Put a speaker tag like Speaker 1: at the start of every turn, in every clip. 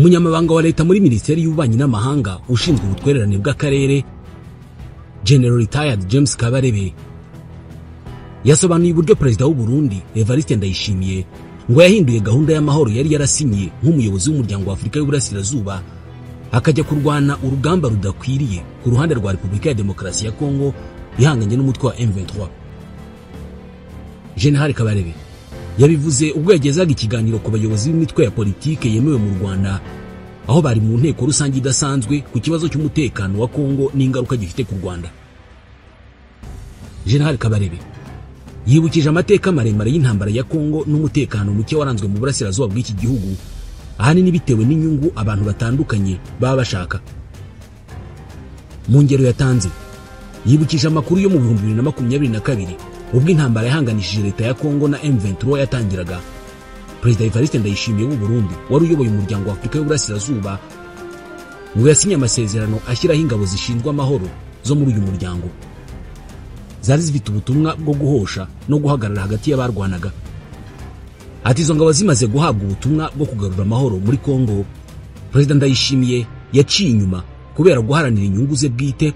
Speaker 1: Umunyamabanga wa leta muri Minisiteri y'Ububanyi n'Amahanga ushinzwe ubutwererane bw'akarere, General Retired James Kabarebe, yasobanuye uburyo Perezida w'u Burundi Evariste Ndayishimiye ngo yahinduye gahunda y'amahoro yari yarasinyiye nk'umuyobozi w'umuryango wa Afurika y'Uburasirazuba, akajya kurwana urugamba rudakwiriye ku ruhande rwa Repubulika ya Demokarasi ya Kongo ihanganye n'umutwe wa M23. General Kabarebe yabivuze ubwo yagezaga ikiganiro ku bayobozi b'imitwe ya politike yemewe mu Rwanda, aho bari mu nteko rusange idasanzwe ku kibazo cy'umutekano wa Kongo n'ingaruka gifite ku Rwanda. General Kabarebe yibukije amateka maremare y'intambara ya Kongo n'umutekano muke waranzwe mu burasirazuba bw'iki gihugu, ahanini bitewe n'inyungu abantu batandukanye baba bashaka. Mu ngero yatanze, yibukije amakuru yo mu 2022 ubwo intambara yahanganishije leta ya Kongo na M23 yatangiraga. Perezida Evariste Ndayishimiye w'u Burundi wari uyoboye umuryango wa Afurika y'Uburasirazuba ngo yasinye amasezerano ashyiraho ingabo zishinzwe amahoro zo muri uyu muryango, zari zifite ubutumwa bwo guhosha no guhagarara hagati y'abarwanaga. Ati izo ngabo zimaze guhabwa ubutumwa bwo kugarura amahoro muri Kongo, Perezida Ndayishimiye yaciye inyuma kubera guharanira inyungu ze bwite,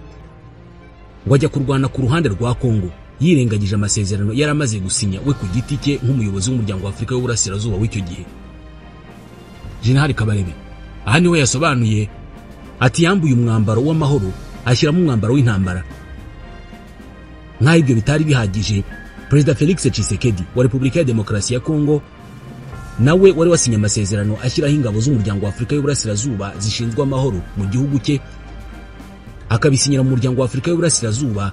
Speaker 1: ngo ajya kurwana ku ruhande rwa Kongo yirengagije amasezerano yari amaze gusinya we ku giti cye nk'umuyobozi w'umuryango wa Afurika y'Uburasirazuba w'icyo gihe. General Kabarebe aha niwe yasobanuye ati yambuye umwambaro w'amahoro ashyiramo umwambaro w'intambara. Nk'aho ibyo bitari bihagije, Perezida Felix Tshisekedi wa Repubulika ya Demokarasi ya Kongo nawe wari wasinye amasezerano ashyiraho ingabo z'umuryango wa Afurika y'Uburasirazuba zishinzwe amahoro mu gihugu cye, akabisinyira mu muryango wa Afurika y'Uburasirazuba,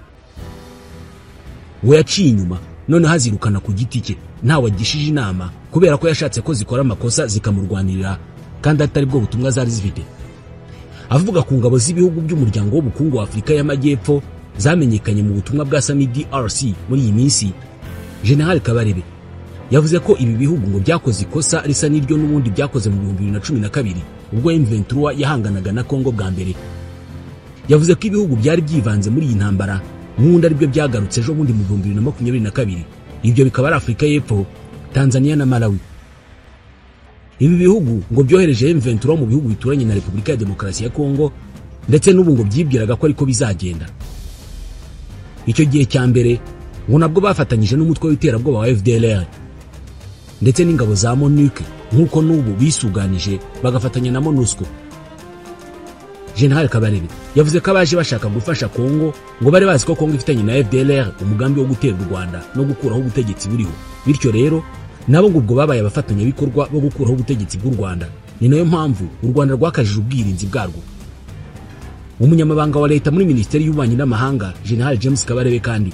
Speaker 1: we yaciye inyuma noneho azirukana ku giti cye ntawe agishije inama, kubera ko yashatse ko zikora amakosa zikamurwanirira kandi atari bwo butumwa zari zifite. Avuga ku ngabo z'ibihugu by'umuryango w'ubukungu wa Afurika y'Amajyepfo zamenyekanye mu butumwa bwa SAMIDRC muri iyi minsi, General Kabarebe yavuze ko ibi bihugu ngo byakoze ikosa risa n'iryo n'ubundi byakoze mu 2012 ubwo M23 yahanganaga na Kongo bwa mbere. Yavuze ko ibihugu byari byivanze muri iyi ntambara n'ubundi aribyo byagarutse ejo bundi mu 2022, ibyo bikaba ari Afurika y'Epfo, Tanzania na Malawi. Ibi bihugu ngo byohereje M23 mu bihugu bituranye na Repubulika ya Demokarasi ya Kongo, ndetse n'ubu ngo byibwiraga ko ariko bizagenda. Icyo gihe cya mbere ngo nabwo bafatanyije n'umutwe w'iterabwoba wa FDLR ndetse n'ingabo za MONUC, nk'uko n'ubu bisuganije bagafatanya na MONUSCO. General Kabarebe yavuze ko abaje bashaka gufasha Kongo ngo bari bazi ko Kongo ifitanye na FDLR umugambi wo gutera u Rwanda no gukuraho ubutegetsi buriho, bityo rero nabo ngo ubwo babaye abafatanyabikorwa bo gukuraho ubutegetsi bw'u Rwanda. Ni nayo mpamvu u Rwanda rwakajije ubwirinzi bwarwo. Umunyamabanga wa leta muri Minisiteri y'Ububanyi n'Amahanga General James Kabarebe kandi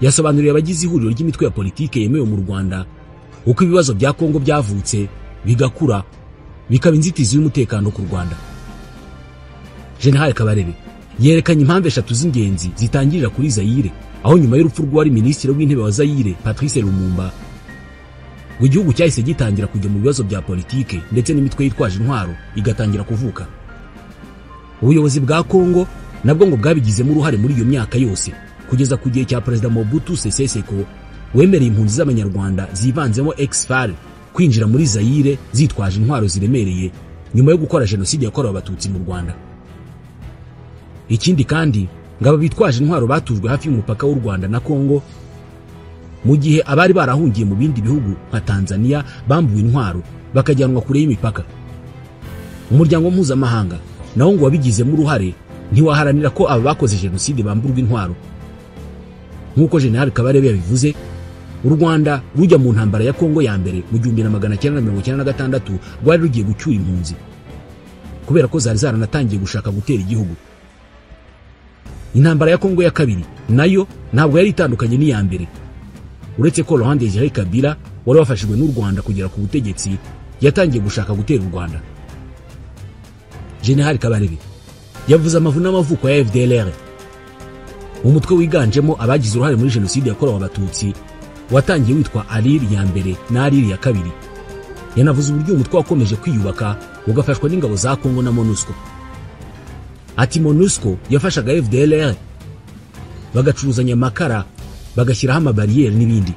Speaker 1: yasobanuriye abagize ihuriro ry'imitwe ya politike yemewe mu Rwanda uko ibibazo bya Kongo byavutse bigakura bikaba inzitizi y'umutekano ku Rwanda. General Kabarebe yerekanye impamvu eshatu z'ingenzi zitangirira kuri Zaire, aho nyuma y'urupfu rw'uwari minisitiri w'intebe wa Zaire Patrice Lumumba, ngo igihugu cyahise gitangira kujya mu bibazo bya politike ndetse n'imitwe yitwaje intwaro igatangira kuvuka. Ubuyobozi bwa Kongo nabwo ngo bwabigizemo uruhare muri iyo myaka yose kugeza ku gihe cya Perezida Mobutu Sese Seko wemereye impunzi z'Abanyarwanda zivanzemo ex-FAR kwinjira muri Zaire zitwaje intwaro ziremereye nyuma yo gukora jenoside yakorewe Abatutsi mu Rwanda. Ikindi kandi ngo aba bitwaje intwaro batujwe hafi y'umupaka w'u Rwanda na Kongo, mu gihe abari barahungiye mu bindi bihugu nka Tanzania bambuwe intwaro bakajyanwa kure y'imipaka. Umuryango mpuzamahanga nawo ngo wabigizemo uruhare ntiwaharanira ko aba bakoze jenoside bamburwa intwaro. Nk'uko General Kabarebe yabivuze, u Rwanda rujya mu ntambara ya Kongo ya mbere mu 1996 rwari rugiye gucyura impunzi kubera ko zari zaranatangiye gushaka gutera igihugu. Intambara ya Kongo ya kabiri nayo ntabwo yari itandukanye n'iya mbere, uretse ko Laurent Desire Kabila wari wafashijwe n'u Rwanda kugera ku butegetsi yatangiye gushaka gutera u Rwanda. General Kabarebe yavuze amavu n'amavuko ya FDLR, umutwe wiganjemo abagize uruhare muri jenoside yakorewe Abatutsi watangiye witwa ARIR ya mbere na ARIR ya kabiri. Yanavuze uburyo umutwe wakomeje kwiyubaka ugafashwa n'ingabo za Kongo na MONUSCO. Ati MONUSCO yafashaga FDLR bagacuruzanya amakara, bagashyiraho amabariyeri n'ibindi.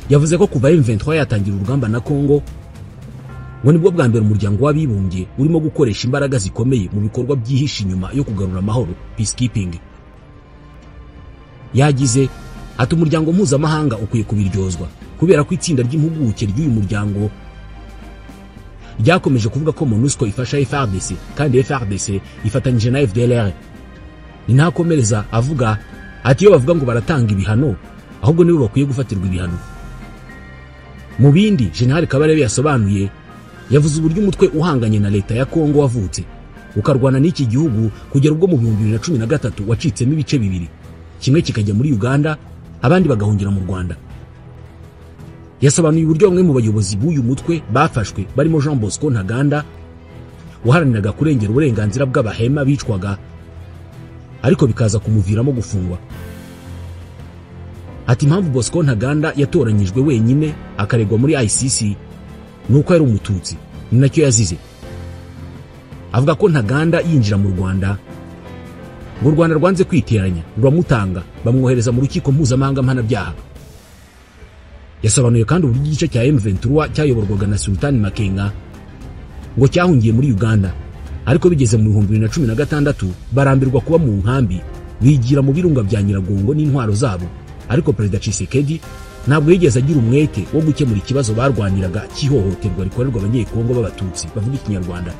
Speaker 1: Yavuze ko kuva M23 yatangira urugamba na Kongo, Ngo nibwo bwa mbere umuryango w'abibumbye urimo gukoresha imbaraga zikomeye mu bikorwa byihishe inyuma yo kugarura amahoro, peacekeeping. Yagize ati umuryango mpuzamahanga ukwiye kubiryozwa kubera ko itsinda ry'impuguke ry'uyu muryango ryakomeje kuvuga ko MONUSCO ifasha FARDC kandi FARDC ifatanyije na FDLR. Ni ntakomereza avuga ati iyo bavuga ngo baratanga ibihano ahubwo nibo bakwiye gufatirwa ibihano. Mu bindi General Kabarebe yasobanuye, yavuze uburyo umutwe uhanganye na leta ya Kongo wavutse ukarwana n'iki gihugu kugera ubwo mu 2013 wacitsemo ibice bibiri, kimwe kikajya muri Uganda abandi bagahungira mu Rwanda. Yasobanuye uburyo bamwe mu bayobozi b'uyu mutwe bafashwe barimo Jean Bosco Ntaganda waharaniraga kurengera uburenganzira bw'abahema bicwaga ariko bikaza kumuviramo gufungwa. Ati impamvu Bosco Ntaganda yatoranyijwe wenyine akaregwa muri ICC nuko yari umututsi, ni nacyo yazize. Avuga ko Ntaganda yinjira mu Rwanda ngo Rwanda rwanze kwiteranya ruramutanga bamwohereza mu rukiko mpuzamahanga mpanabyaha. Yasobanuye kandi uburyo igice cya M23 cyayoborwaga na Sultan Makenga ngo cyahungiye muri Uganda, ariko bigeze mu 2016 barambirwa kuba mu nkambi bigira mu birunga bya Nyiragongo n'intwaro zabo, ariko Perezida Tshisekedi ntabwo yigeze agira umwete wo gukemura ikibazo barwaniraga cy'ihohoterwa rikorerwa abanyekongo b'abatutsi bavuga ikinyarwanda.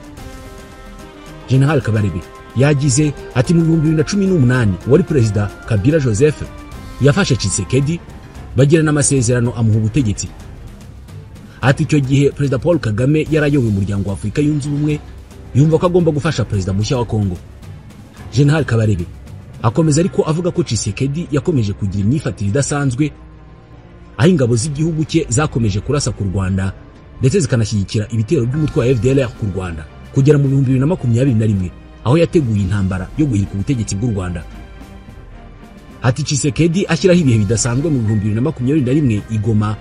Speaker 1: General Kabarebe yagize ati mu 2018 wari Perezida Kabila Joseph yafashe Tshisekedi bagirana amasezerano amuha ubutegetsi. Ati icyo gihe Perezida Paul Kagame yarayoboye umuryango wa Afurika yunze ubumwe yumva ko agomba gufasha Perezida mushya wa Kongo. General Kabarebe akomeza ariko avuga ko Tshisekedi yakomeje kugira imyifatire idasanzwe, aho ingabo z'igihugu cye zakomeje kurasa ku Rwanda ndetse zikanashyigikira ibitero by'umutwe wa FDLR ku Rwanda kugera mu 2021 aho yateguye intambara yo guhirika ubutegetsi bw'u Rwanda. Ati Tshisekedi ashyiraho ibihe bidasanzwe mu 2021 i Goma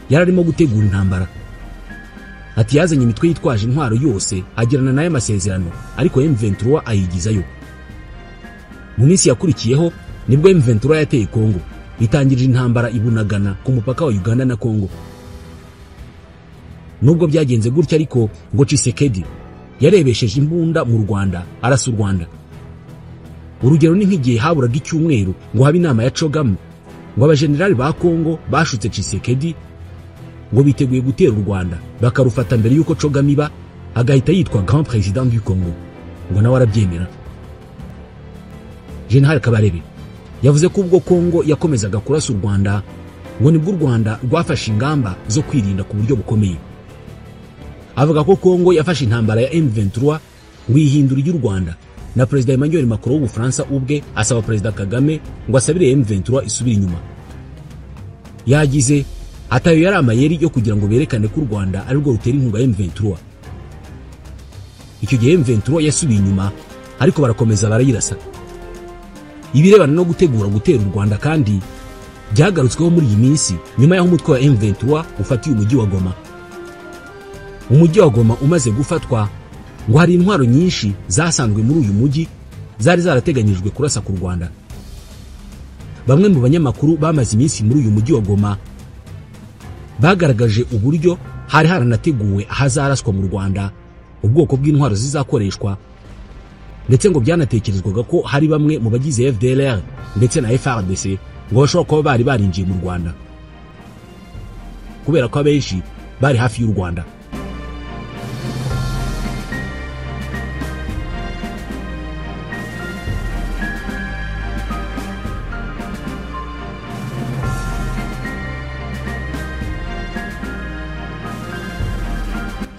Speaker 1: yararimo gutegura intambara. Ati yazanye imitwe yitwaje intwaro yose agirana nayo amasezerano ariko M23 ayigizayo. Mu minsi yakurikiyeho nibwo M23 yateye Kongo itangirira intambara ibunagana ku mupaka wa Uganda na Kongo. Nubwo byagenze gutya ariko ngo Tshisekedi yarebesheje imbunda mu Rwanda arasa u Rwanda. Urugero ni nk'igihe haburaga icyumweru ngo habe inama ya Cogam ngo abajenerali ba Kongo bashutse Tshisekedi ngo biteguye gutera u Rwanda bakarufata mbere yuko Cogam iba, agahita yitwa Grand Président du Congo, ngo nawe arabyemera. General Kabarebe yavuze ko ubwo Kongo yakomezaga kurasa u Rwanda ngo nibwo u Rwanda rwafashe ingamba zo kwirinda ku buryo bukomeye. Avuga ko Kongo yafashe intambara ya M23 ngo ihindura y'u Rwanda, na Perezida Emmanuel Macron w'Ubufaransa ubwe asaba Perezida Kagame ngo asabire M23 isubire inyuma. Yagize atayo yari amayeri yo kugira ngo berekane ko u Rwanda ari rwo rutera inkunga M23. Icyo gihe M23 yasubiye inyuma ariko barakomeza barayirasa. Ibirebana no gutegura gutera u Rwanda kandi byagarutsweho muri iyi minsi nyuma y'aho umutwe wa M23 ufatiye umujyi wa Goma. Umujyi wa Goma umaze gufatwa ngo hari intwaro nyinshi zasanzwe muri uyu mujyi zari zarateganyijwe kurasa ku Rwanda. Bamwe mu banyamakuru bamaze iminsi muri uyu mujyi wa Goma bagaragaje uburyo hari haranateguwe ahazaraswa mu Rwanda ubwoko bw'intwaro zizakoreshwa, ndetse ngo byanatekerezwaga ko hari bamwe mu bagize FDLR ndetse na FARDC ngo bashobora kuba bari barinjiye mu Rwanda kubera ko abenshi bari hafi y'u Rwanda.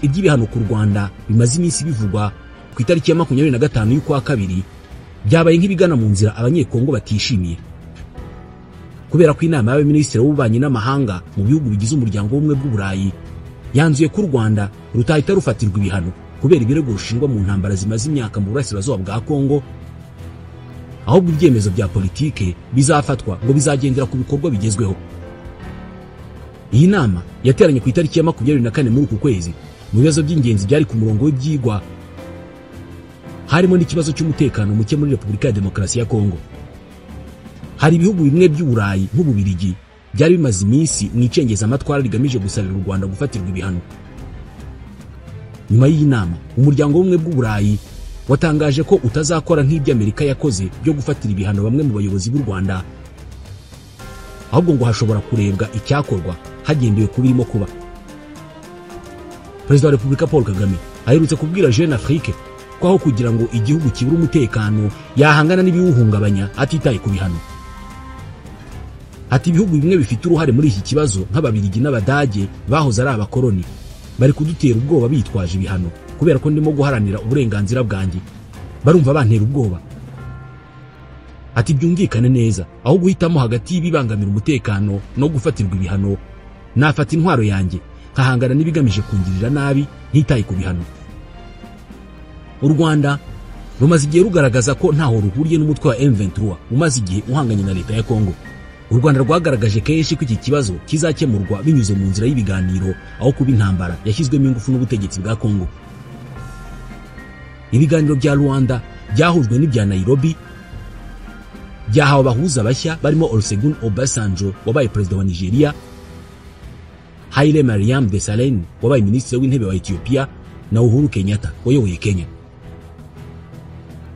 Speaker 1: Iby'ibihano ku Rwanda bimaze iminsi bivugwa ku itariki ya 25 y'ukwa kabiri byabaye nk'ibigana mu nzira abanyekongo batishimiye, kubera ko inama y'abaminisitiri w'ububanyi n'amahanga mu bihugu bigize umuryango w'ubumwe bw'Uburayi yanzuye ko u Rwanda rutahita rufatirwa ibihano kubera ibirego rushingwa mu ntambara zimaze imyaka mu burasirazuba bwa Kongo, ahubwo ibyemezo bya politike bizafatwa ngo bizagendera ku bikorwa bigezweho. Iyi nama yateranye ku itariki ya 24 muri uku kwezi. Mu bibazo by'ingenzi byari ku murongo w'ibyigwa harimo n'ikibazo cy'umutekano muke muri Repubulika ya Demokarasi ya Kongo. Hari ibihugu bimwe by'Uburayi nk'Ububirigi byari bimaze iminsi mu icengezamatwara rigamije gusabira u Rwanda gufatirwa ibihano. Nyuma y'iyi nama, umuryango w'ubumwe bw'Uburayi watangaje ko utazakora nk'ibyo Amerika yakoze byo gufatira ibihano bamwe mu bayobozi b'u Rwanda, ahubwo ngo hashobora kurebwa icyakorwa hagendewe ku birimo kuba. Perezida wa Repubulika Paul Kagame aherutse kubwira Jeune Afrique ko aho kugira ngo igihugu kibure umutekano yahangana n'ibiwuhungabanya atitaye ku bihano. Ati ibihugu bimwe bifite uruhare muri iki kibazo nk'Ababiligi n'Abadage bahoze ari abakoloni bari kudutera ubwoba bitwaje ibihano kubera ko ndimo guharanira uburenganzira bwanjye, barumva bantera ubwoba. Ati byumvikane neza, aho guhitamo hagati y'ibibangamira umutekano no gufatirwa ibihano, nafata intwaro yanjye nkahangana n'ibigamije kungirira nabi ntitaye ku bihano. U Rwanda rumaze igihe rugaragaza ko ntaho ruhuriye n'umutwe wa M23 umaze igihe uhanganye na leta ya Kongo. U Rwanda rwagaragaje kenshi ko iki kibazo kizakemurwa binyuze mu nzira y'ibiganiro aho kuba intambara yashyizwemo ingufu n'ubutegetsi bwa Kongo. Ibiganiro bya Rwanda byahujwe n'ibya Nairobi byahawe abahuza bashya barimo Olusegun Obasanjo wabaye perezida wa Nigeria, Haile Mariam Desalegn wabaye minisitiri w'intebe wa Ethiopia na Uhuru Kenyatta wayoboye Kenya.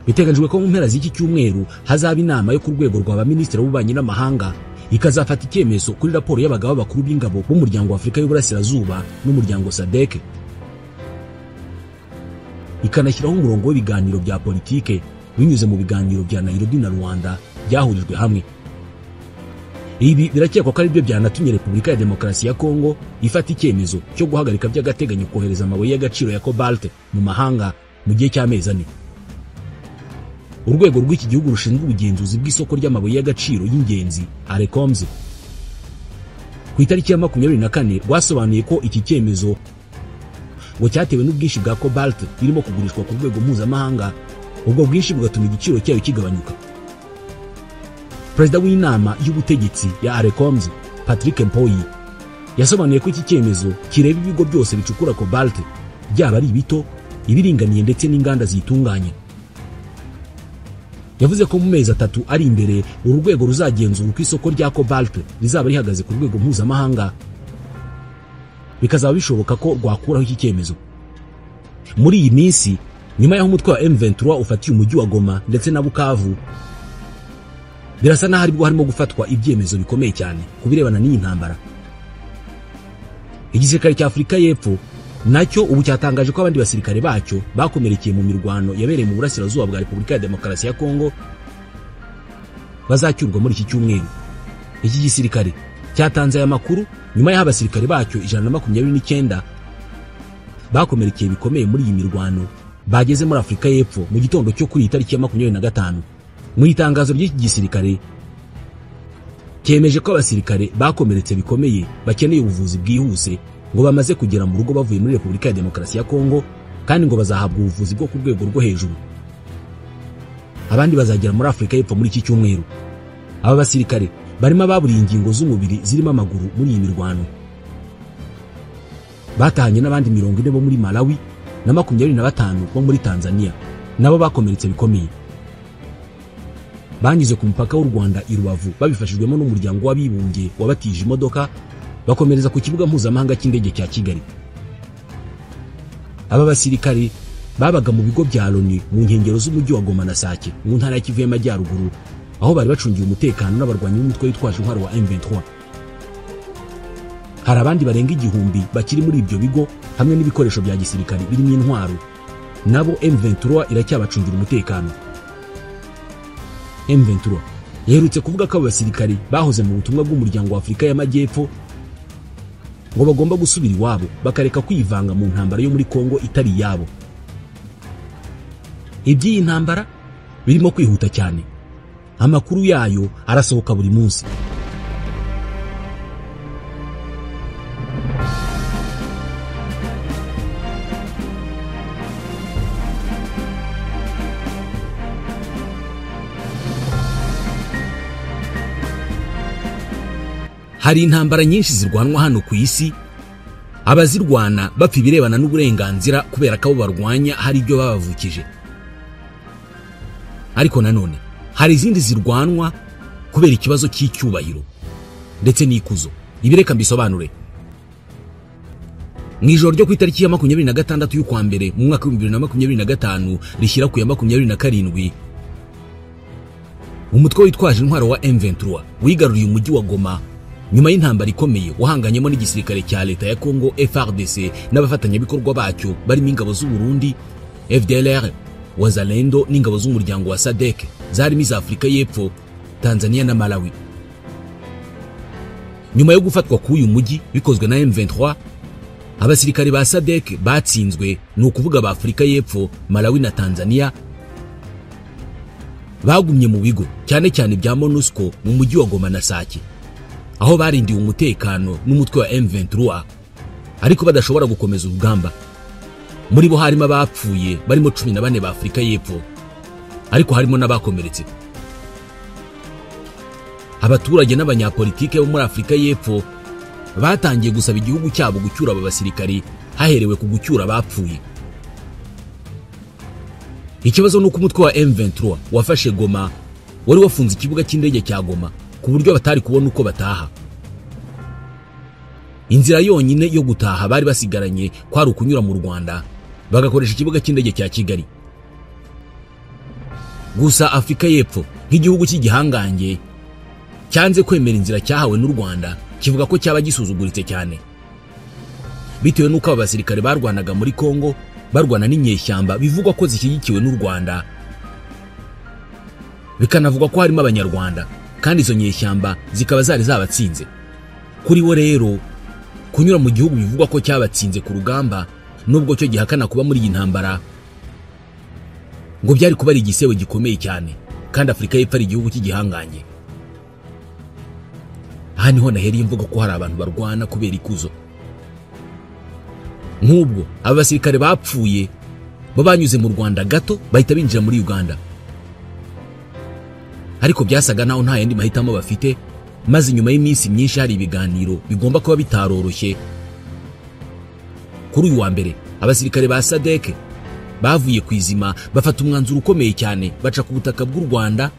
Speaker 1: Biteganyijwe ko mu mpera z'iki cyumweru hazaba inama yo ku rwego rwa baminisitiri b'ububanyi n'amahanga ikazafata icyemezo kuri raporo y'abagaba bakuru b'ingabo b'umuryango wa Afurika y'Uburasirazuba n'umuryango SADC, ikanashyiraho umurongo w'ibiganiro bya politike binyuze mu biganiro bya Nairobi na Rwanda byahurijwe hamwe. Ibi birakekwa ko ari byo byanatumye Repubulika ya Demokarasi ya Kongo ifata icyemezo cyo guhagarika by'agateganyo kohereza amabuye y'agaciro ya cobalt mu mahanga mu gihe cy'amezi 4. Urwego rw'iki gihugu rushinzwe ubugenzuzi bw'isoko ry'amabuye y'agaciro y'ingenzi Arecoms ku itariki ya 24 rwasobanuye ko iki cyemezo ngo cyatewe n'ubwinshi bwa cobalt irimo kugurishwa ku rwego mpuzamahanga, ubwo bwinshi bugatuma igiciro cyayo kigabanyuka. Perezida w'inama y'ubutegetsi ya Arecoms Patrick Mpoyi yasobanuye ko iki cyemezo kireba ibigo byose bicukura cobalt, byaba ari ibito, ibiringaniye ndetse n'inganda ziyitunganya. Yavuze ko mu mezi 3 ari imbere uru rwego ruzagenzura uko isoko rya cobalt rizaba rihagaze ku rwego mpuzamahanga, bikazaba bishoboka ko rwakuraho iki cyemezo. Muri iyi minsi nyuma y'aho umutwe wa M23 ufatiye umujyi wa Goma ndetse na Bukavu, birasa n'aho aribwo harimo gufatwa ibyemezo bikomeye cyane ku birebana n'iyi ntambara. Igisirikare cya Afurika y'Epfo nacyo ubu cyatangaje ko abandi basirikare bacyo bakomerekeye mu mirwano yabereye mu burasirazuba bwa Repubulika ya Demokarasi ya Kongo bazacyurwa muri iki cyumweru. Iki gisirikare cyatanze aya makuru nyuma y'aho abasirikare bacyo 129 bakomerekeye bikomeye muri iyi mirwano bageze muri Afurika y'Epfo mu gitondo cyo kuri itariki ya 25. Mu itangazo ry'iki gisirikare cyemeje ko abasirikare bakomeretse bikomeye bakeneye ubuvuzi bwihuse ngo bamaze kugera mu rugo bavuye muri Repubulika ya Demokarasi ya Kongo, kandi ngo bazahabwa ubuvuzi bwo ku rwego rwo hejuru. Abandi bazagera muri Afurika y'Epfo muri iki cyumweru. Aba basirikare barimo ababuriye ingingo z'umubiri zirimo amaguru muri iyi mirwano. Batahanye n'abandi 40 bo muri Malawi na 25 bo muri Tanzania nabo bakomeretse bikomeye. Banyuze ku mupaka w'u Rwanda i Rubavu babifashijwemo n'umuryango w'abibumbye wabatije imodoka, bakomereza ku kibuga mpuzamahanga cy'indege cya Kigali. Aba basirikare babaga mu bigo bya Loni mu nkengero z'umujyi wa Goma na Sake mu ntara ya Kivu y'Amajyaruguru, aho bari bacungiye umutekano n'abarwanyi b'umutwe witwaje intwaro wa M23. Hari abandi barenga 1000 bakiri muri ibyo bigo hamwe n'ibikoresho bya gisirikare birimo intwaro, nabo M23 iracyabacungira umutekano. M23 yaherutse kuvuga ko abo basirikare bahoze mu butumwa bw'umuryango wa Afurika y'Amajyepfo ngo bagomba gusubira iwabo bakareka kwivanga mu ntambara yo muri Kongo itari yabo. Iby'iyi ntambara birimo kwihuta cyane, amakuru yayo arasohoka buri munsi. Hari intambara nyinshi zirwanwa hano ku isi, abazirwana bapfa ibirebana n'uburenganzira kubera ko abo barwanya hari ibyo babavukije. Ariko nanone hari izindi zirwanwa kubera ikibazo cy'icyubahiro ndetse n'ikuzo. Ibireka mbisobanure. Mu ijoro ryo ku itariki ya 26 y'ukwa mbere mu mwaka wa 2025 rishyira ku ya 27, umutwe witwaje intwaro wa M23 wigaruriye umujyi wa Goma nyuma y'intambara ikomeye wahanganyemo n'igisirikare cya leta ya Congo FARDC n'abafatanyabikorwa bacyo barimo ingabo z'u Burundi, FDLR, Wazalendo n'ingabo z'umuryango wa SADC zarimo iza Afurika y'Epfo, Tanzania na Malawi. Nyuma yo gufatwa k'uyu mujyi bikozwe na M23, abasirikare ba SADC batsinzwe, ni ukuvuga ba Afurika y'Epfo, Malawi na Tanzania, bagumye mu bigo cyane cyane bya MONUSCO mu mujyi wa Goma na Sake, aho barindiwe umutekano n'umutwe wa M23 ariko badashobora gukomeza urugamba. Muri bo harimo abapfuye barimo 14 ba Afurika y'Epfo, ariko harimo n'abakomeretse. Abaturage n'abanyapolitike bo muri Afurika y'Epfo batangiye gusaba igihugu cyabo gucyura aba basirikari haherewe ku gucyura abapfuye. Ikibazo nuko umutwe wa M23 wafashe Goma wari wafunze ikibuga cy'indege cya Goma ku buryo batari kubona uko bataha. Inzira yonyine yo gutaha bari basigaranye kwari ukunyura mu Rwanda bagakoresha ikibuga cy'indege cya Kigali. Gusa Afurika y'Epfo nk'igihugu cy'igihangange cyanze kwemera inzira cyahawe n'u Rwanda, kivuga ko cyaba gisuzuguritse cyane bitewe n'uko aba basirikare barwanaga muri Kongo barwana n'inyeshyamba bivugwa ko zishyigikiwe n'u Rwanda, bikanavugwa ko harimo Abanyarwanda kandi izo nyeshyamba zikaba zari zabatsinze. Kuri bo rero kunyura mu gihugu bivugwa ko cyabatsinze ku rugamba nubwo cyo gihakana kuba muri iyi ntambara ngo byari kuba ari igisebo gikomeye cyane, kandi Afurika y'Epfo ari igihugu cy'igihangange. Aha niho nahereye imvuga ko hari abantu barwana kubera ikuzo. Nk'ubwo aba basirikare bapfuye bo banyuze mu Rwanda gato bahita binjira muri Uganda, ariko byasaga naho nta yandi mahitamo bafite. Maze nyuma y'iminsi myinshi hari ibiganiro bigomba kuba bitaroroshye. Kuri uyu wa mbere abasirikare ba SADC bavuye ku izima bafata umwanzuro ukomeye cyane, baca ku butaka bw'u Rwanda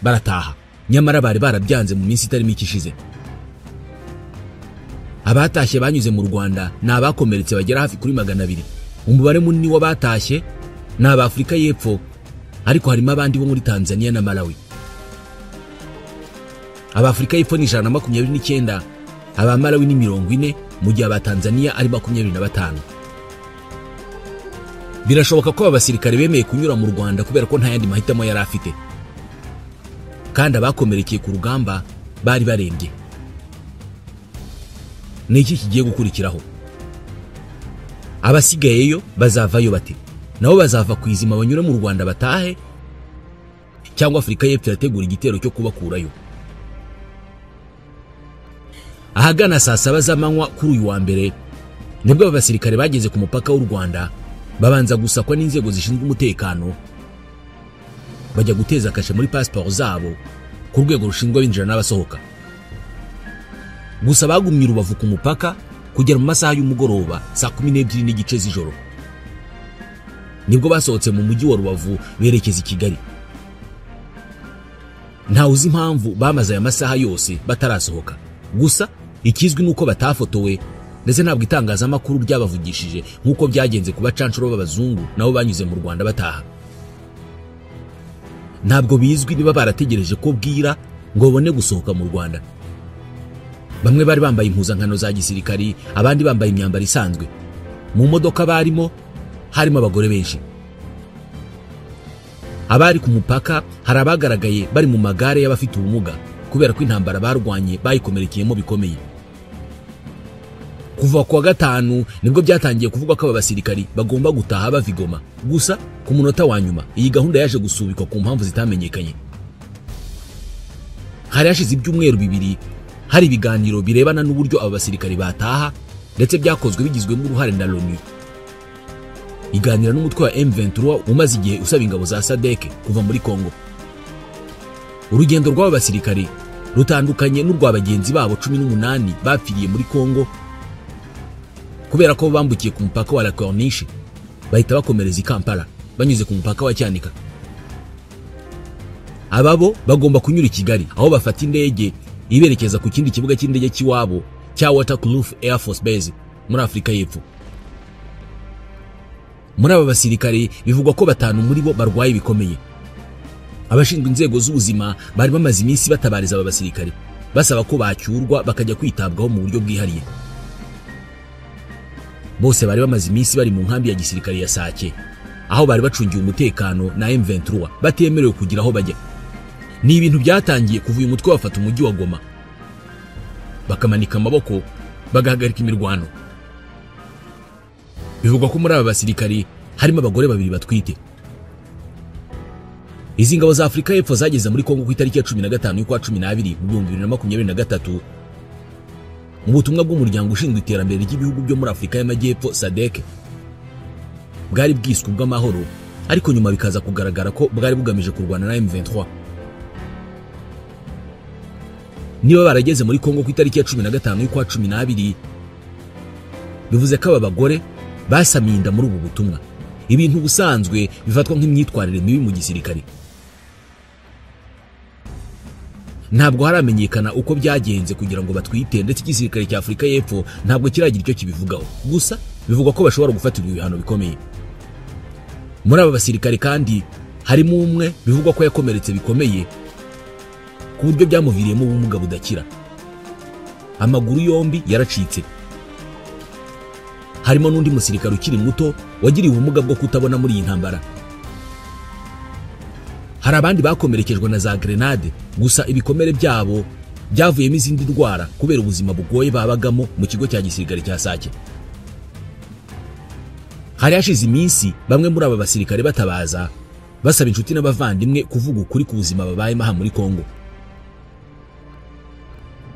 Speaker 1: barataha, nyamara bari barabyanze mu minsi itari mike ishize. Abatashye banyuze mu Rwanda ni abakomeretse bagera hafi kuri 200. Umubare munini w'abatashye ni ab'Afurika y'Epfo, ariko harimo abandi bo muri Tanzania na Malawi. Ab'Afurika y'Epfo ni 129, aba Malawi ni 40, mu gihe aba Tanzania ari 25. Birashoboka ko aba basirikare bemeye kunyura mu Rwanda kubera ko nta yandi mahitamo yari afite, kandi abakomerekeye ku rugamba bari barembye. Ni iki kigiye gukurikiraho? Abasigayeyo bazavayo bate? Nabo bazava ku izima banyure mu Rwanda batahe, cyangwa Afurika y'Epfo irategura igitero cyo kubakurayo? Ahagana saa 7 z'amanywa kuri uyu wa mbere nibwo aba basirikare bageze ku mupaka w'u Rwanda, babanza gusakwa n'inzego zishinzwe umutekano, bajya guteza kashe muri passport zabo ku rwego rushinzwe abinjira n'abasohoka. Gusa bagumye Rubavu ku mupaka kugera mu masaha y'umugoroba saa 12:30 z'ijoro, nibwo basohotse mu mujyi wa Rubavu berekeza i Kigali. Ntawe uzi impamvu bamaze aya masaha yose batarasohoka, gusa ikizwi nuko batafotowe, ndetse ntabwo itangazamakuru ryabavugishije nk'uko byagenze ku bacanshuro b'abazungu nabo banyuze mu Rwanda bataha. Ntabwo bizwi niba barategereje ko bwira ngo babone gusohoka mu Rwanda. Bamwe bari bambaye impuzankano za gisirikari, abandi bambaye imyambaro isanzwe. Mu modoka barimo harimo abagore benshi. Abari ku mupaka hari abagaragaye bari mu magare y'abafite ubumuga kubera ko intambara barwanye bayikomerekeyemo bikomeye. Kuva kuwa gatanu nibwo byatangiye kuvugwa ko aba basirikari bagomba gutaha bava i Goma. Gusa ku munota wa nyuma iyi gahunda yaje gusubikwa ku mpamvu zitamenyekanye. Hari hashize ibyumweru 2 hari ibiganiro birebana n'uburyo aba basirikari bataha, ndetse byakozwe bigizwemo uruhare na Loni iganira n'umutwe wa M23 umaze igihe usaba ingabo za SADC kuva muri Kongo. Urugendo rw'aba basirikari rutandukanye n'urwa bagenzi babo 18 bapfiriye muri Kongo kubera ko bambukiye ku mupaka wa La Corniche bahita bakomereza i Kampala banyuze ku mupaka wa Cyanika. Ababo bagomba kunyura i Kigali aho bafata indege iberekeza ku kindi kibuga cy'indege cy'iwabo cya Waterkloof Air Force Base. muri Afurika y'Epfo. Muri aba basirikare bivugwa ko 5 muri bo barwaye bikomeye. Abashinzwe inzego z'ubuzima bari bamaze iminsi batabariza aba basirikare basaba ko bacyurwa bakajya kwitabwaho mu buryo bwihariye. Bose bari bamaze iminsi bari mu nkambi ya gisirikare ya Sake, aho bari bacungiwe umutekano na M23 batemerewe kugira aho bajya. Ni ibintu byatangiye kuva uyu mutwe wafata umujyi wa Goma, bakamanika amaboko bagahagarika imirwano. Bivugwa ko muri aba basirikare harimo abagore 2 batwite. Izi ngabo za Afurika y'Epfo zageze muri Kongo ku itariki ya 15 y'ukwa 12 mu 2023 mu butumwa bw'umuryango ushinzwe iterambere ry'ibihugu byo muri Afurika y'Amajyepfo SADC. Bwari bwiswe ubw'amahoro, ariko nyuma bikaza kugaragara ko bwari bugamije kurwana na M23. Niba barageze muri Kongo ku itariki ya 15 y'ukwa 12, bivuze ko aba bagore basamiye inda muri ubu butumwa, ibintu busanzwe bifatwa nk'imyitwarire mibi mu gisirikare. Ntabwo haramenyekana uko byagenze kugira ngo batwite, ndetse igisirikare cya Afurika y'Epfo ntabwo kiragira icyo kibivugaho. Gusa bivugwa ko bashobora gufatirwa ibihano bikomeye. Muri aba basirikare kandi harimo umwe bivugwa ko yakomeretse bikomeye ku buryo byamuviriyemo ubumuga budakira, amaguru yombi yaracitse. Harimo n'undi musirikare ukiri muto wagiriye ubumuga bwo kutabona muri iyi ntambara. Hari abandi bakomerekejwe na za grenade, gusa ibikomere byabo byavuyemo izindi ndwara kubera ubuzima bugoye babagamo mu kigo cya gisirikare cya Sake. Hari hashize iminsi bamwe muri aba basirikare batabaza basaba inshuti n'abavandimwe kuvuga ukuri ku buzima babayemo aha muri Kongo.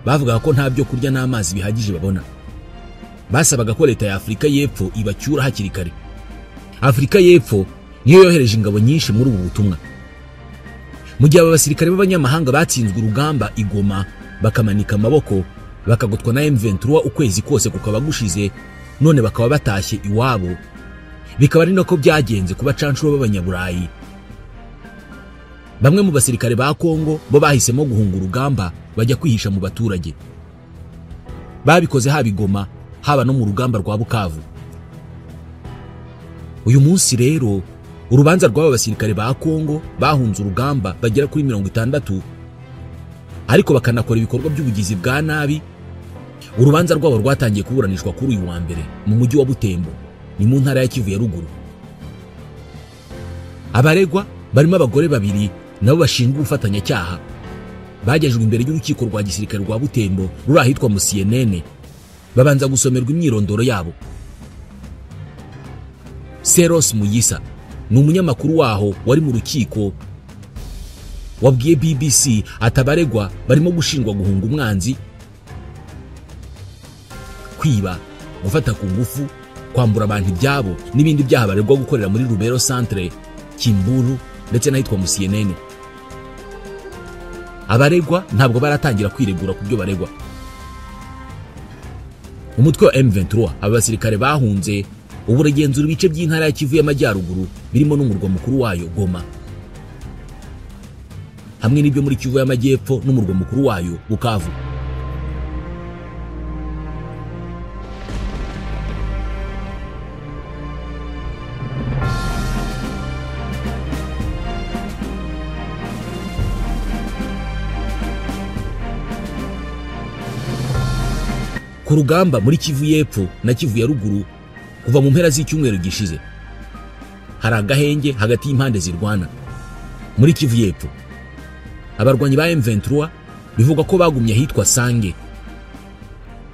Speaker 1: Bavugaga ko nta byo kurya n'amazi bihagije babona. Basabaga ko leta ya Afurika y'Epfo ibacyura hakiri kare. Afurika y'Epfo niyo yohereje ingabo nyinshi muri ubu butumwa. Mu gihe aba basirikare b'abanyamahanga batsinzwe urugamba i Goma bakamanika amaboko bakagotwa na M23 ukwezi kose kukaba gushize, none bakaba batashye iwabo, bikaba ari nako byagenze ku bacanshuro b'abanyaburayi. Bamwe mu basirikare ba Kongo bo bahisemo guhunga urugamba bajya kwihisha mu baturage. Babikoze haba i Goma, haba no mu rugamba rwa Bukavu. Uyu munsi rero urubanza rw'aba basirikare ba Kongo bahunze urugamba bagera kuri 60, ariko bakanakora ibikorwa by'ubugizi bwa nabi. Urubanza rwabo rwatangiye kuburanishwa kuri uyu wa mbere mu mujyi wa Butembo, ni mu ntara ya Kivu ya ruguru. Abaregwa barimo abagore 2 nabo bashinjwa ubufatanyacyaha, bagejejwe imbere y'urukiko rwa gisirikare rwa Butembo ruri ahitwa Musienene, babanza gusomerwa imyirondoro yabo. Seros Muyisa ni umunyamakuru waho wari mu rukiko wabwiye BBC atabaregwa barimo gushinjwa guhunga umwanzi, kwiba, gufata ku ngufu, kwambura abantu ibyabo n'ibindi byaha baregwa gukorera muri Rubero Centre, Kimburu ndetse n'ahitwa Musienene. Abaregwa ntabwo baratangira kwiregura ku byo baregwa. Umutwe wa M23 aba basirikare bahunze ubu uragenzura ibice by'intara ya Kivu y'Amajyaruguru birimo n'umurwa mukuru wayo Goma, hamwe n'ibyo muri Kivu y'Amajyepfo n'umurwa mukuru wayo Bukavu. Ku rugamba muri Kivu y'Epfo na Kivu ya ruguru kuva mu mpera z'icyumweru gishize hari agahenge hagati y'impande zirwana. Muri Kivu y'Epfo abarwanyi ba M23 bivugwa ko bagumye ahitwa Sange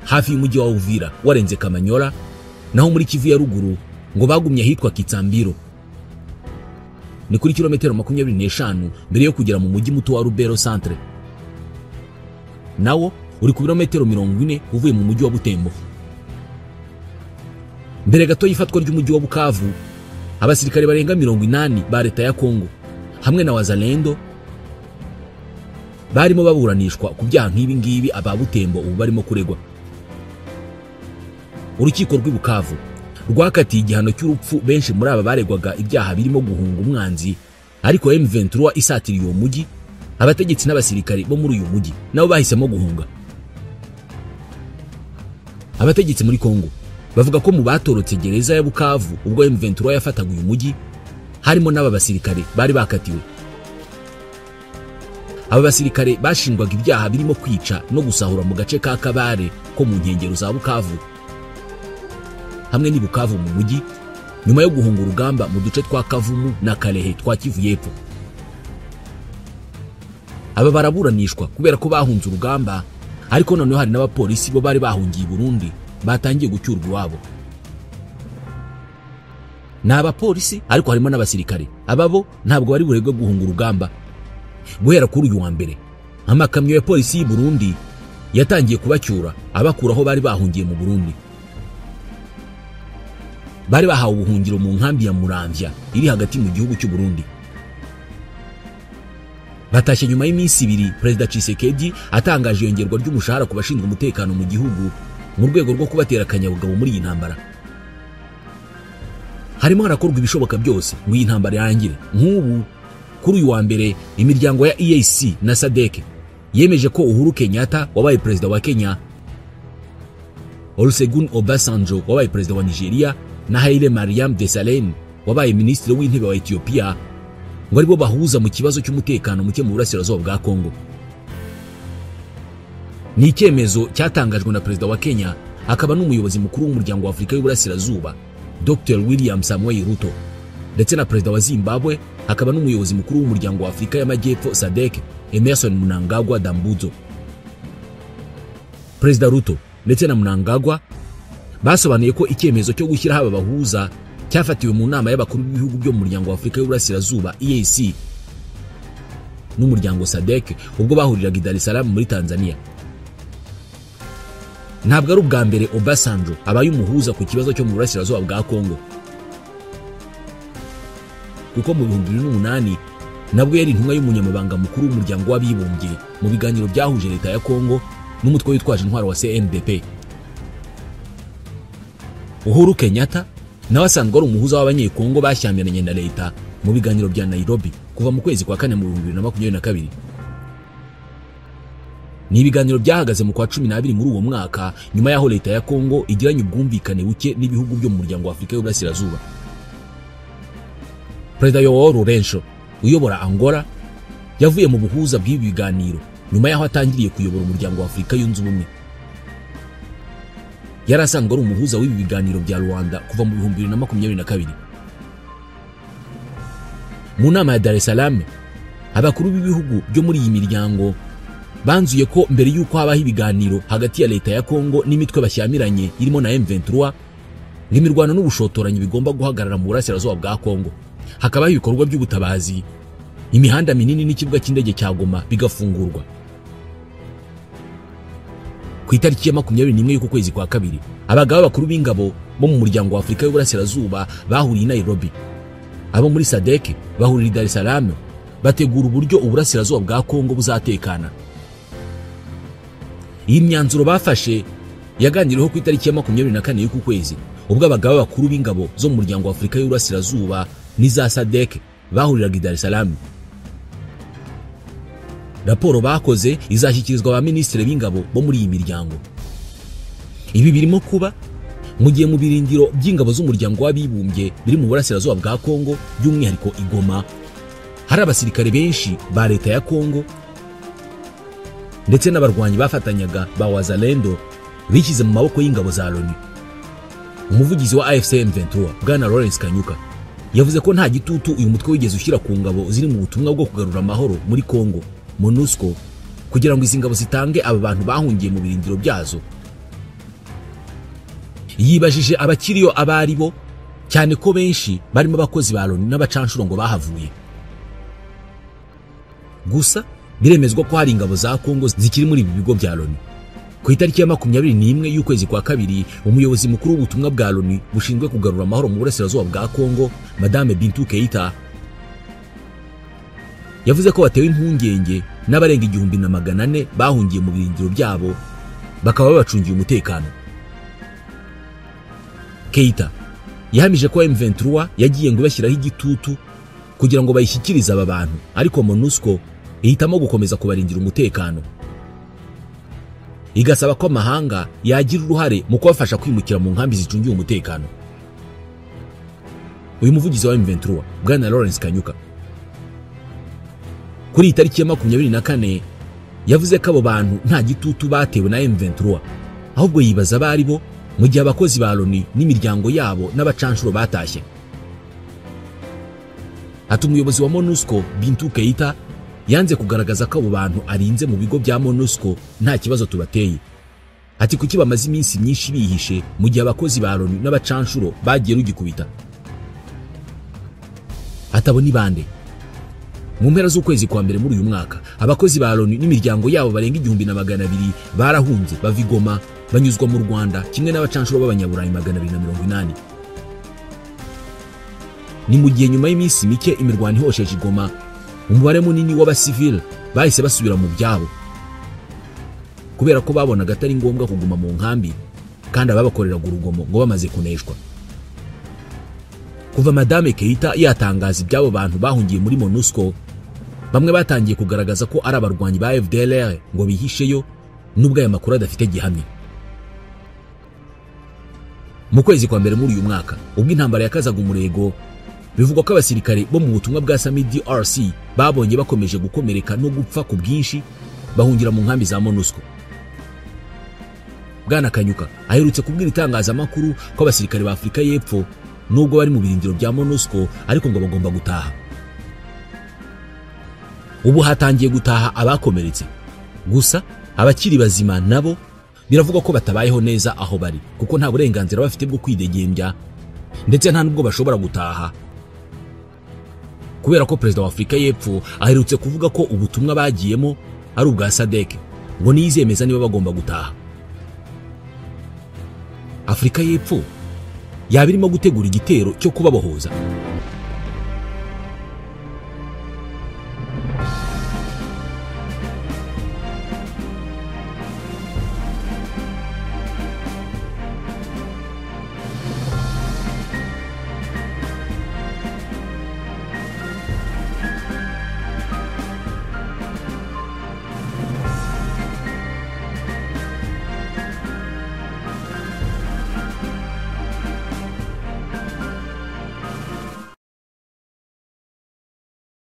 Speaker 1: hafi y'umujyi wa Uvira warenze Kamanyola, naho muri Kivu ya ruguru ngo bagumye ahitwa Kitsambiro, ni kuri kilometero 25 mbere yo kugera mu mujyi muto wa Rubero Centre, nawo uri ku birometero 40 uvuye mu mujyi wa Butembo. Mbere gato y'ifatwa ry'umujyi wa Bukavu, abasirikare barenga 80 ba leta ya Kongo hamwe na Wazalendo barimo baburanishwa ku byaha nk'ibi ngibi aba Butembo ubu barimo kuregwa. Urukiko rw'i Bukavu rwakatiye igihano cy'urupfu benshi muri aba baregwaga ibyaha birimo guhunga umwanzi, ariko M23 isatiriye uwo mujyi, abategetsi n'abasirikare bo muri uyu mujyi nabo bahisemo guhunga. Abategetsi muri Kongo Bavuga ko mu batorotse gereza ya Bukavu ubwo M23 yafataga uyu mujyi harimo n'aba basirikare bari bakatiwe. Aba basirikare bashinjwaga ibyaha birimo kwica no gusahura mu gace ka Kabare ko mu nkengero za Bukavu hamwe n'i Bukavu mu mujyi, nyuma yo guhunga urugamba mu duce twa Kavumu na Kalehe twa Kivu y'Epfo. Aba baraburanishwa kubera ko bahunze urugamba, ariko noneho hari n'abapolisi bo bari bahungiye i Burundi batangiye gucyurwa iwabo. Ni abapolisi ariko harimo n'abasirikare. Ababo ntabwo bari buregwe guhunga urugamba. Guhera kuri uyu wa mbere, amakamyo ya polisi y'u Burundi yatangiye kubacyura abakuraho bari bahungiye mu Burundi. Bari bahawe ubuhungiro mu nkambi ya Muramvya iri hagati mu gihugu cy'u Burundi. Batashye nyuma y'iminsi ibiri Perezida Tshisekedi atangaje iyongerwa ry'umushahara ku bashinzwe umutekano mu gihugu mu rwego rwo kubatera akanyabugabo muri iyi ntambara. Harimo harakorwa ibishoboka byose ngo iyi ntambara irangire. Nk'ubu kuri uyu wa mbere imiryango ya EAC na SADC yemeje ko Uhuru Kenyatta wabaye perezida wa Kenya, Olusegun Obasanjo wabaye perezida wa Nigeria na Haile Mariam Desalegn wabaye minisitiri w'intebe wa Ethiopia ngo aribo bahuza mu kibazo cy'umutekano muke mu burasirazuba bwa Kongo. Ni icyemezo cyatangajwe na perezida wa Kenya akaba n'umuyobozi mukuru w'umuryango wa Afurika y'Uburasirazuba Dr. William Samoei Ruto, ndetse na perezida wa Zimbabwe akaba n'umuyobozi mukuru w'umuryango wa Afurika y'Amajyepfo SADC Emerson Mnangagwa Dambudzo. Perezida Ruto ndetse na Mnangagwa basobanuye ko icyemezo cyo gushyiraho aba bahuza cyafatiwe mu nama y'abakuru b'ibihugu byo mu muryango wa Afurika y'Uburasirazuba EAC n'umuryango SADC ubwo bahuriraga i Dar es Salaam muri Tanzania. Ntabwo ari ubwa mbere Obasanjo abaye umuhuza ku kibazo cyo mu burasirazuba bwa Kongo, kuko mu 2008 nabwo yari intumwa y'umunyamabanga mukuru w'umuryango w'abibumbye mu biganiro byahuje leta ya Kongo n'umutwe witwaje intwaro wa CNDP. Uhuru Kenyatta nawe asanzwe ari umuhuza w'abanyekongo bashyamiranye na leta mu biganiro bya Nairobi kuva mu kwezi kwa kane mu 2022. Ni ibiganiro byahagaze mu kwa 12 muri uwo mwaka nyuma y'aho leta ya Kongo igiranye ubwumvikane buke n'ibihugu byo mu muryango wa Afurika y'Uburasirazuba. Perezida João Lourenço uyobora Angola yavuye mu buhuza bw'ibi biganiro nyuma y'aho atangiriye kuyobora umuryango wa Afurika yunze ubumwe. Yari asanzwe ari umuhuza w'ibi biganiro bya Rwanda kuva mu 2022. Mu nama ya Dar es Salaam, abakuru b'ibihugu byo muri iyi miryango banzuye ko mbere y'uko habaho ibiganiro hagati ya leta ya Kongo n'imitwe bashyamiranye irimo na M23, ng'imirwano n'ubushotoranyi bigomba guhagarara mu burasirazuba bwa Kongo, hakabaho ibikorwa by'ubutabazi, imihanda minini n'ikibuga cy'indege cya Goma bigafungurwa. Ku itariki ya 21 y'uku kwezi kwa kabiri, abagaba bakuru b'ingabo bo mu muryango wa Afurika y'Uburasirazuba bahuriye i Nairobi. Abo muri SADC bahurira i Dar es Salaam bategura uburyo uburasirazuba bwa Kongo buzatekana. Iyi myanzuro bafashe yaganiriweho ku itariki ya 24 y'uku kwezi, ubwo abagaba bakuru b'ingabo zo mu muryango wa Afurika y'Uburasirazuba n'iza SADC bahuriraga i Dar es Salaam. Raporo bakoze izashyikirizwa ba minisitiri b'ingabo bo muri iyi miryango. Ibi birimo kuba mu gihe mu birindiro by'ingabo z'umuryango w'abibumbye biri mu burasirazuba bwa Kongo, by'umwihariko i Goma, hari abasirikare benshi ba leta ya Kongo ndetse n'abarwanyi bafatanyaga ba Wazalendo bishyize mu maboko y'ingabo za Loni. Umuvugizi wa AFC M23 Bwana Lawrence Kanyuka yavuze ko nta gitutu uyu mutwe wigeze ushyira ku ngabo ziri mu butumwa bwo kugarura amahoro muri Kongo MONUSCO kugira ngo izi ngabo zitange aba bantu bahungiye mu birindiro byazo. Yibajije abakiriyo abari bo, cyane ko benshi barimo abakozi ba Loni n'abacanshuro ngo bahavuye. Gusa biremezwa ko hari ingabo za Kongo zikiri muri ibi bigo bya Loni. Ku itariki ya 21 y'ukwezi kwa kabiri, umuyobozi mukuru w'ubutumwa bwa Loni bushinzwe kugarura amahoro mu burasirazuba bwa Kongo, Madame Bintou Keita, yavuze ko batewe impungenge n'abarenga 1400 bahungiye mu birindiro byabo bakaba babacungiye umutekano. Keita yahamije ko M23 yagiye ngo ibashyiraho igitutu kugira ngo bayishyikirize aba bantu, ariko MONUSCO ihitamo gukomeza kubarindira umutekano. Igasaba ko amahanga yagira uruhare mu kubafasha kwimukira mu nkambi zicungiwe umutekano. Uyu muvugizi wa M23 Bwana Lawrence Kanyuka kuri itariki ya 24 yavuze ko abo bantu nta gitutu batewe na M23, ahubwo yibaza abari bo mu gihe abakozi ba Loni n'imiryango yabo n'abacanshuro batashye. Ati umuyobozi wa MONUSCO Bintou Keita yanze kugaragaza ko abo bantu arinze mu bigo bya MONUSCO nta kibazo tubateye. Ati kuki bamaze iminsi myinshi bihishe mu gihe abakozi ba Loni n'abacanshuro bagiye rugikubita. Atabo ni bande? Mu mpera z'ukwezi kwa mbere muri uyu mwaka, abakozi ba Loni n'imiryango yabo barenga 1200 barahunze bava i Goma banyuzwa mu Rwanda kimwe n'abacanshuro b'abanyaburayi 280. Ni mu gihe nyuma y'iminsi mike imirwano ihosheje i Goma, umubare munini w'abasivile bahise basubira mu byabo kubera ko babonaga atari ngombwa kuguma mu nkambi kandi ababakoreraga urugomo ngo bamaze kuneshwa. Kuva Madame Keita yatangaza iby'abo bantu bahungiye muri MONUSCO, bamwe batangiye kugaragaza ko ari abarwanyi ba FDLR ngo bihisheyo, nubwo aya makuru adafite gihamya. Mu kwezi kwa mbere muri uyu mwaka, ubwo intambara yakazaga umurego, bivugwa ko abasirikare bo mu butumwa bwa SAMIDRC babonye bakomeje gukomereka no gupfa ku bwinshi, bahungira mu nkambi za MONUSCO. Bwana Kanyuka aherutse kubwira itangazamakuru ko abasirikare ba Afurika y'Epfo nubwo bari mu birindiro bya MONUSCO ariko ngo bagomba gutaha. Ubu hatangiye gutaha abakomeretse, gusa abakiri bazima nabo biravugwa ko batabayeho neza aho bari kuko nta burenganzira bafite bwo kwidegembya, ndetse nta nubwo bashobora gutaha kubera ko Perezida wa Afurika y'Epfo aherutse kuvuga ko ubutumwa bagiyemo ari ubwa SADC, ngo niyizemeza niba bagomba gutaha. Afurika y'Epfo yaba irimo gutegura igitero cyo kubabohoza.